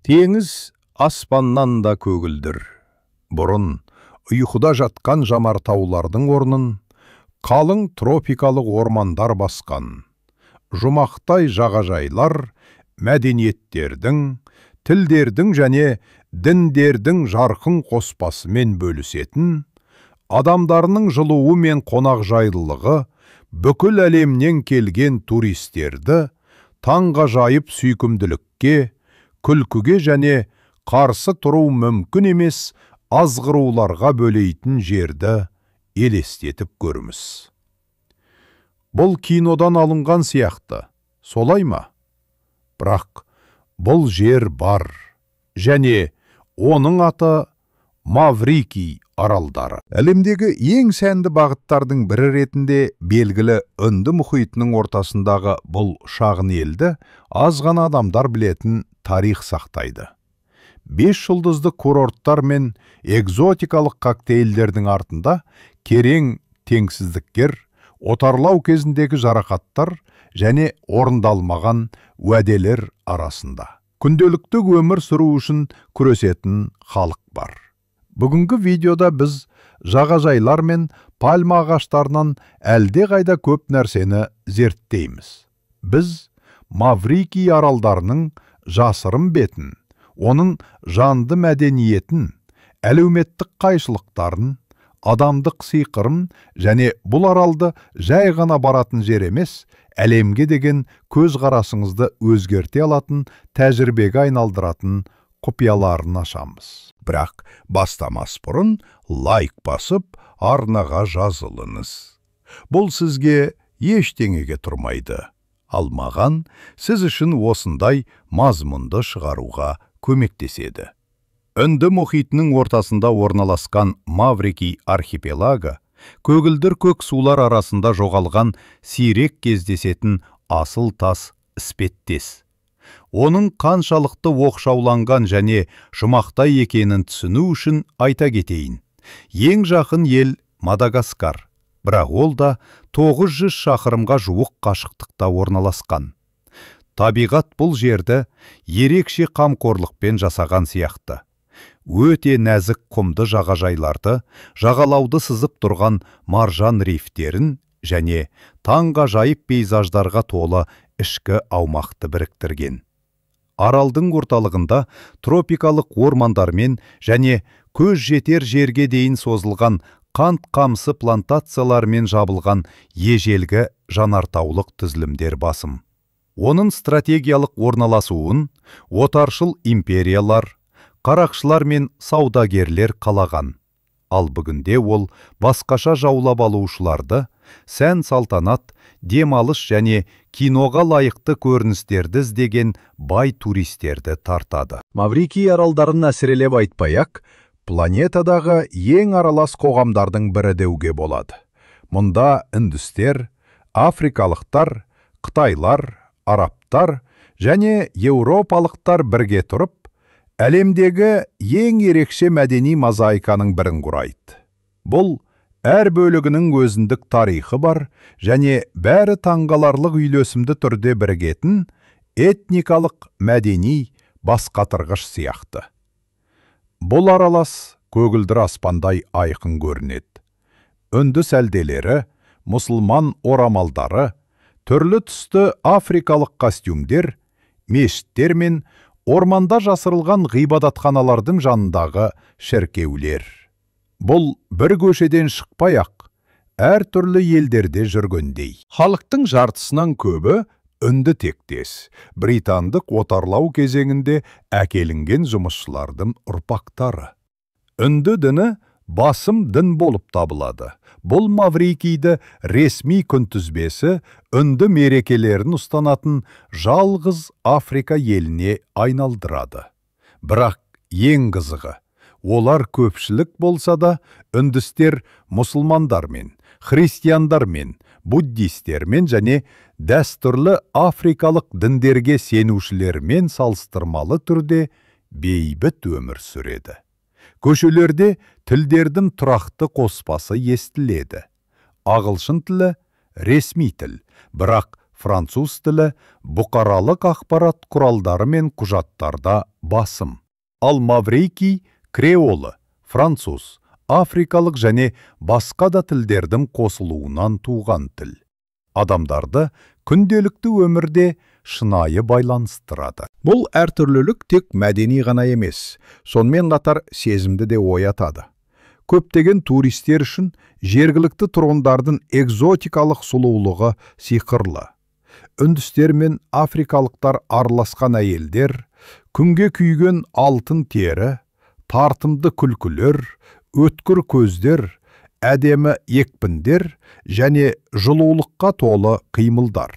Теңіз аспаннан да көгілдір. Бұрын ұйқыда жатқан жанартаулардың орнын қалың тропикалық ормандар басқан. Жұмақтай жағажайлар мәдениеттердің, тілдердің және діндердің жарқын қоспасымен бөлісетін, адамдарының жылуы мен қонақжайлылығы бүкіл әлемнен келген туристерді таңғажайып сүйкімділікке, күлкіге және қарсы тұру мүмкін емес азғыруларға бөлейтін жерді елестетіп көріңіз. Бұл кинодан алынған сияқты, солай ма? Бірақ бұл жер бар және оның аты Маврикий аралдары. Әлемдегі ең сәнді бағыттардың бірі ретінде белгілі Үнді мұхитының ортасындағы бұл шағын елді аз ғана адамдар білетін тарих сақтайды. 5 жұлдызды курорттар мен экзотикалық коктейльдердің артында керең теңсіздіктер, отарлау кезіндегі жарақаттар және орындалмаған уәделер арасында күнделікті өмір сүру үшін күресетін халық бар. Бүгінгі видеода біз жағажайлар мен пальма ағаштарынан әлдеқайда көп нәрсені зерттейміз. Біз Маврикий аралдарының жасырын бетін, оның жанды мәдениетін, әлеуметтік қайшылықтарын, адамдық сиқырын және бұл аралды жай ғана баратын жер емес, әлемге деген көзқарасыңызды өзгерте алатын тәжірибеге айналдыратын құпияларын ашамыз. Бірақ бастамас бұрын лайк басып, арнаға жазылыңыз. Бұл сізге ештеңеге тұрмайды. Ал маған сіз үшін осындай мазмұнды шығаруға көмектеседі. Үнді мұхитының ортасында орналасқан Маврикий архипелагы көгілдір көк сулар арасында жоғалған сирек кездесетін асыл тас іспеттес. Оның қаншалықты оқшауланған және жұмақтай екенін түсіну үшін айта кетейін. Ең жақын ел Мадагаскар, бірақ ол да 900 шақырымға жуық қашықтықта орналасқан. Табиғат бұл жерді ерекше қамқорлықпен жасаған сияқты. Өте нәзік құмды жағажайларды, жағалауды сызып тұрған маржан рифтерін және таңғажайып пейзаждарға толы ішкі аумақты біріктірген. Аралдың орталығында тропикалық ормандармен және көз жетер жерге дейін созылған қант қамысы плантацияларымен жабылған ежелгі жанартаулық түзілімдер басым. Оның стратегиялық орналасуын отаршыл империялар, қарақшылар мен саудагерлер қалаған. Ал бүгінде ол басқаша жаулап алушыларды, сән салтанат, демалыс және киноға лайықты көріністерді іздеген бай туристерді тартады. Маврикий аралдарын әсірелеп айтпай-ақ, планетадағы ең аралас қоғамдардың бірі деуге болады. Мұнда үндістер, африкалықтар, қытайлар, арабтар және еуропалықтар бірге тұрып, әлемдегі ең ерекше мәдени мозаиканың бірін құрайды. Бұл әр бөлігінің өзіндік тарихы бар және бәрі таңғаларлық үйлесімді түрде бірігетін этникалық мәдени басқатырғыш сияқты. Бұл аралас көгілдір аспандай айқын көрінеді. Үнді сәлделері, мұсылман орамалдары, түрлі түсті африкалық костюмдер, мешіттер мен орманда жасырылған ғибадатханалардың жанындағы шіркеулер. Бұл бір көшеден шықпай-ақ, әр түрлі елдерде жүргендей. Халықтың жартысынан көбі үнді тектес, британдық отарлау кезеңінде әкелінген жұмысшылардың ұрпақтары. Үнді діні басым дін болып табылады. Бұл Маврикийді ресми күнтізбесі үнді мерекелерін ұстанатын жалғыз Африка еліне айналдырады. Бірақ ең қызығы, олар көпшілік болса да, үндістер мұсылмандармен, христиандармен, буддистермен және дәстүрлі африкалық діндерге сенушілермен салыстырмалы түрде бейбіт өмір сүреді. Көшелерде тілдердің тұрақты қоспасы естіледі. Ағылшын тілі ресми тіл, бірақ Француз тілі бұқаралық ақпарат құралдары мен құжаттарда басым. Ал маврикий креолы, француз, африкалық және басқа да тілдердің қосылуынан туған тіл. Адамдарды күнделікті өмірде шынайы байланыстырады. Бұл әртүрлілік тек мәдени ғана емес, сонымен қатар сезімді де оятады. Көптеген туристер үшін жергілікті тұрғындардың экзотикалық сұлулығы сиқырлы. Үндістер мен африкалықтар араласқан әйелдер, күнге күйген алтын тері, тартымды күлкілер, өткір көздер, әдемі екпіндер және жылулыққа толы қимылдар.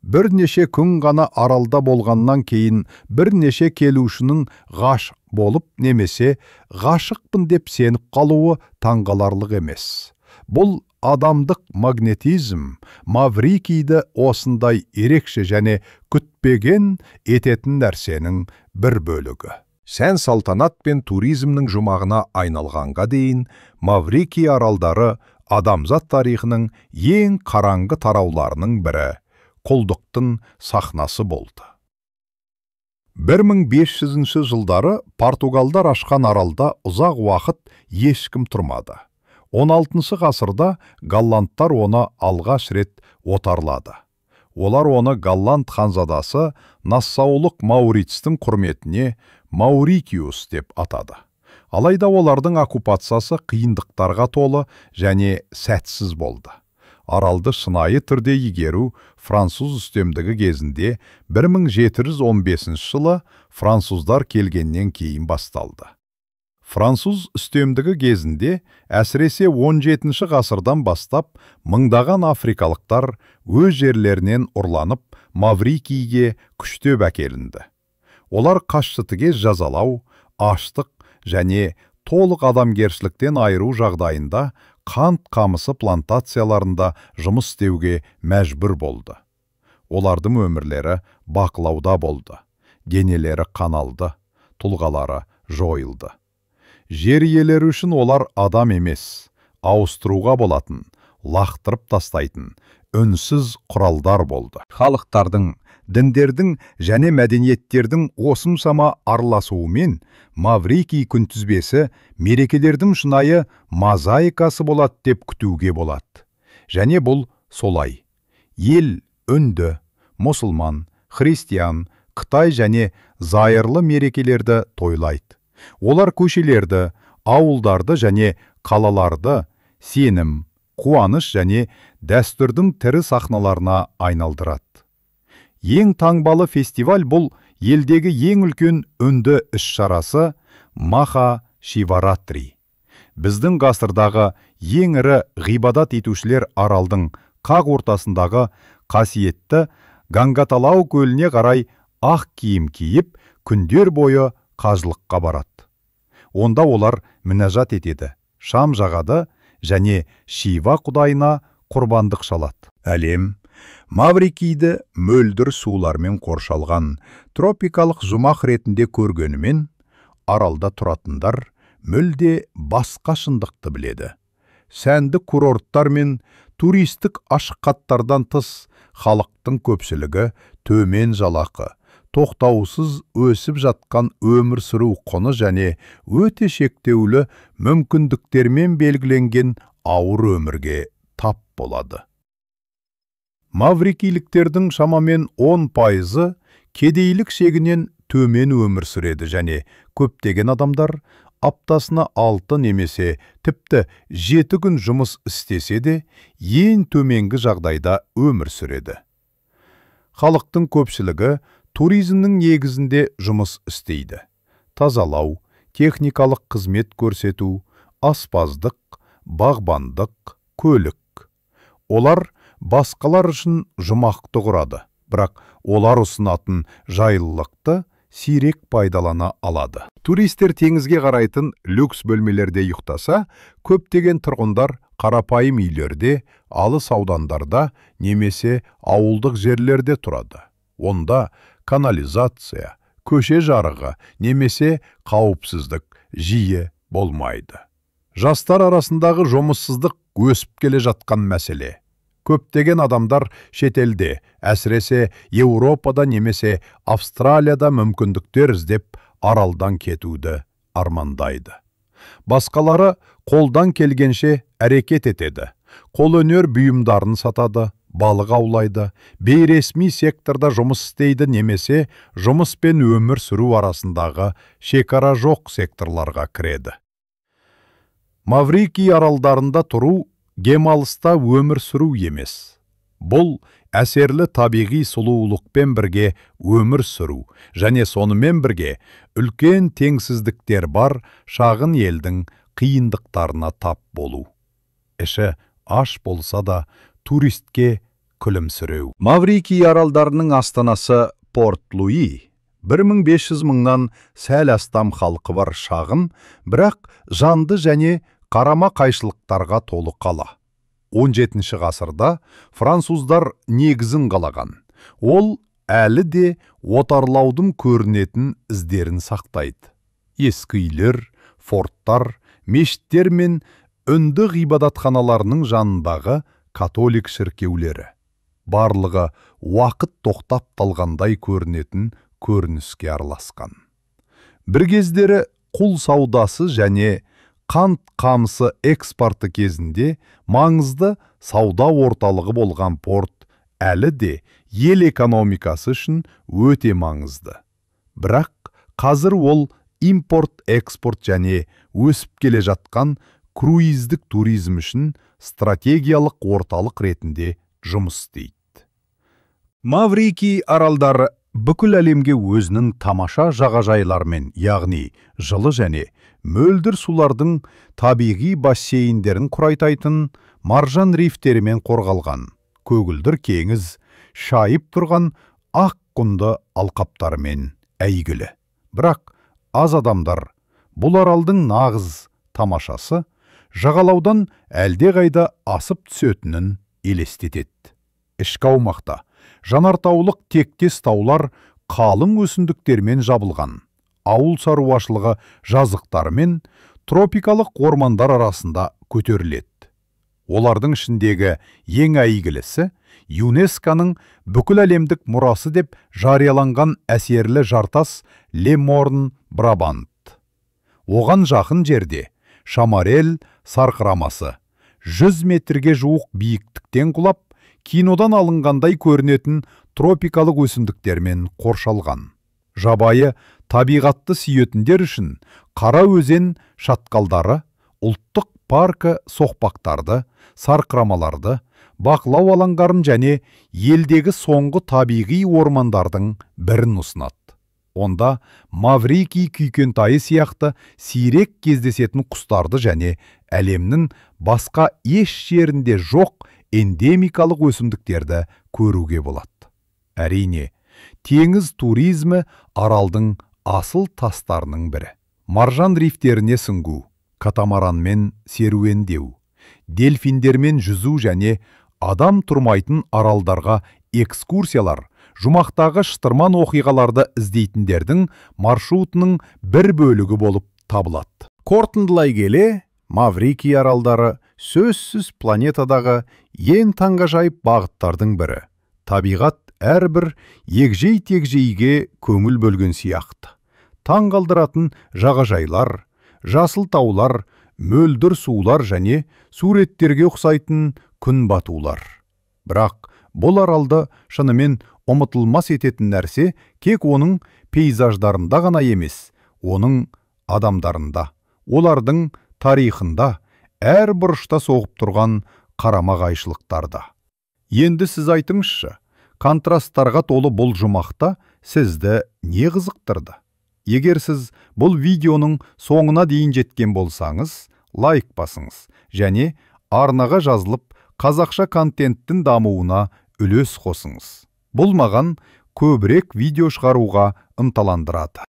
Бірнеше күн ғана аралда болғаннан кейін бірнеше келушінің ғашық болып немесе ғашықпын деп сеніп қалуы таңғаларлық емес. Бұл адамдық магнетизм Маврикийді осындай ерекше және күтпеген ететін нәрсенің бір бөлігі. Сән салтанат пен туризмнің жұмағына айналғанға дейін Маврикий аралдары адамзат тарихының ең қараңғы тарауларының бірі, құлдықтың сахнасы болды. 1500 жылдары португалдар ашқан аралда ұзақ уақыт ешкім тұрмады. 16 ғасырда голландтар оны алғаш рет отарлады. Олар оны голланд ханзадасы Нассаулық Маурицтің құрметіне Маурикиус деп атады. Алайда олардың оккупациясы қиындықтарға толы және сәтсіз болды. Аралды шынайы түрде игеру француз үстемдігі кезінде 1715 жылы француздар келгеннен кейін басталды. Француз үстемдігі кезінде әсіресе 17 ғасырдан бастап мыңдаған африкалықтар өз жерлерінен ұрланып Маврикийге күштеп әкелінді. Олар қашшытыге жазалау, аштық және толық адамгершіліктен айыру жағдайында қант қамысы плантацияларында жұмыс істеуге мәжбүр болды. Олардың өмірлері бақылауда болды, денелері қаналды, тұлғалары жойылды. Жер иелері үшін олар адам емес, ауыстыруға болатын, лақтырып тастайтын, үнсіз құралдар болды. Халықтардың, діндердің және мәдениеттердің осыншама араласуымен Маврикий күнтізбесі мерекелердің шынайы мозаикасы болады деп күтуге болады. Және бұл солай. Ел үнді, мұсылман, христиан, қытай және зайырлы мерекелерді тойлайды. Олар көшелерді, ауылдарды және қалаларды сенім, қуаныш және дәстүрдің тірі сахналарына айналдырады. Ең таңбалы фестиваль бұл елдегі ең үлкен үнді іс-шарасы Маха Шиваратри. Біздің ғасырдағы ең ірі ғибадат етушілер аралдың қақ ортасындағы қасиетті Гангаталау көліне қарай ақ киім киіп, күндер бойы қажылыққа барады. Онда олар мінәжат етеді, шам жағады және Шива құдайына құрбандық шалады. Әлем Маврикийді мөлдір сулармен қоршалған тропикалық жұмақ ретінде көргенімен, аралда тұратындар мүлде басқа шындықты біледі. Сәнді курорттар мен туристік ашқаттардан тыс халықтың көпшілігі төмен жалақы, тоқтаусыз өсіп жатқан өмір сүру құны және өте шектеулі мүмкіндіктермен белгіленген ауыр өмірге тап болады. Маврикийліктердің шамамен 10%-ы кедейлік шегінен төмен өмір сүреді және көптеген адамдар аптасына 6 немесе тіпті 7 күн жұмыс істесе де ең төменгі жағдайда өмір сүреді. Халықтың көпшілігі туризмнің негізінде жұмыс істейді. Тазалау, техникалық қызмет көрсету, аспаздық, бағбандық, көлік. Олар басқалар үшін жұмақты құрады, бірақ олар ұсынатын жайлылықты сирек пайдалана алады. Туристер теңізге қарайтын люкс бөлмелерде ұйықтаса, көптеген тұрғындар қарапайым үйлерде, алыс аудандарда немесе ауылдық жерлерде тұрады. Онда канализация, көше жарығы немесе қауіпсіздік жиі болмайды. Жастар арасындағы жұмыссыздық өсіп келе жатқан мәселе. Көптеген адамдар шетелде, әсіресе Еуропада немесе Австралияда мүмкіндіктер іздеп аралдан кетуді армандайды. Басқалары қолдан келгенше әрекет етеді. Қолөнер бұйымдарын сатады, балық аулайды, бейресми секторда жұмыс істейді немесе жұмыс пен өмір сүру арасындағы шекара жоқ секторларға кіреді. Маврикий аралдарында тұру демалыста өмір сүру емес. Бұл әсерлі табиғи сұлулықпен бірге өмір сүру және сонымен бірге үлкен теңсіздіктер бар шағын елдің қиындықтарына тап болу. Іші аш болса да туристке күлімсіреу. Маврикий аралдарының астанасы Порт-Луи 1500 мыңнан сәл астам халқы бар шағын, бірақ жанды және қарама-қайшылықтарға толы қала. 17 ғасырда француздар негізін қалаған. Ол әлі де отарлаудың көрінетін іздерін сақтайды. Ескі үйлер, форттар, мешіттер мен үнді ғибадатханаларының жанындағы католик шіркеулері. Барлығы уақыт тоқтап қалғандай көрінетін көрініске араласқан. Бір кездері құл саудасы және қант қамысы экспорты кезінде маңызды сауда орталығы болған порт әлі де ел экономикасы үшін өте маңызды. Бірақ қазір ол импорт-экспорт және өсіп келе жатқан круиздік туризм үшін стратегиялық орталық ретінде жұмыс істейді. Маврикий аралдары бүкіл әлемге өзінің тамаша жағажайларымен, яғни жылы және мөлдір сулардың табиғи бассейндерін құрайтын маржан рифтерімен қорғалған, көгілдір теңіз шайып тұрған ақ құмды алқаптарымен әйгілі. Бірақ аз адамдар бұл аралдың нағыз тамашасы жағалаудан әлдеқайда асып түсетінін елестетеді. Ішкі аумақта жанартаулық тектес таулар қалың өсімдіктермен жабылған, ауыл шаруашылығы жазықтарымен тропикалық ормандар арасында көтеріледі. Олардың ішіндегі ең әйгілісі ЮНЕСКО-ның бүкіл әлемдік мұрасы деп жарияланған әсерлі жартас Ле-Морн Брабант. Оған жақын жерде Шамарель сарқырамасы 100 метрге жуық биіктіктен құлап, кинодан алынғандай көрінетін тропикалық өсімдіктермен қоршалған. Жабайы табиғатты сүйетіндер үшін Қара өзен шатқалдары, ұлттық паркі соқпақтарды, сарқырамаларды, бақылау алаңдарын және елдегі соңғы табиғи ормандардың бірін ұсынады. Онда Маврикий күйкентайы сияқты сирек кездесетін құстарды және әлемнің басқа еш жерінде жоқ эндемикалық өсімдіктерді көруге болады. Әрине, теңіз туризмі аралдың асыл тастарының бірі. Маржан рифтеріне сүңгу, катамаранмен серуендеу, дельфиндермен жүзу және адам тұрмайтын аралдарға экскурсиялар жұмақтағы шытырман оқиғаларды іздейтіндердің маршрутының бір бөлігі болып табылады. Қорытындылай келе, Маврикий аралдары сөзсіз планетадағы ең таңғажайып бағыттардың бірі. Табиғат әрбір егжей-тегжейге көңіл бөлген сияқты. Таң қалдыратын жағажайлар, жасыл таулар, мөлдір сулар және суреттерге ұқсайтын күн батулар. Бірақ бұл аралды шынымен ұмытылмас ететін нәрсе тек оның пейзаждарында ғана емес, оның адамдарында, олардың тарихында, әр бұрышта соғып тұрған қарама-қайшылықтарда. Енді сіз айтыңызшы, контрасттарға толы бұл жұмақта сізді не қызықтырды? Егер сіз бұл видеоның соңына дейін жеткен болсаңыз, лайк басыңыз және арнаға жазылып, қазақша контенттің дамуына үлес қосыңыз. Бұл маған көбірек видео шығаруға ынталандырады.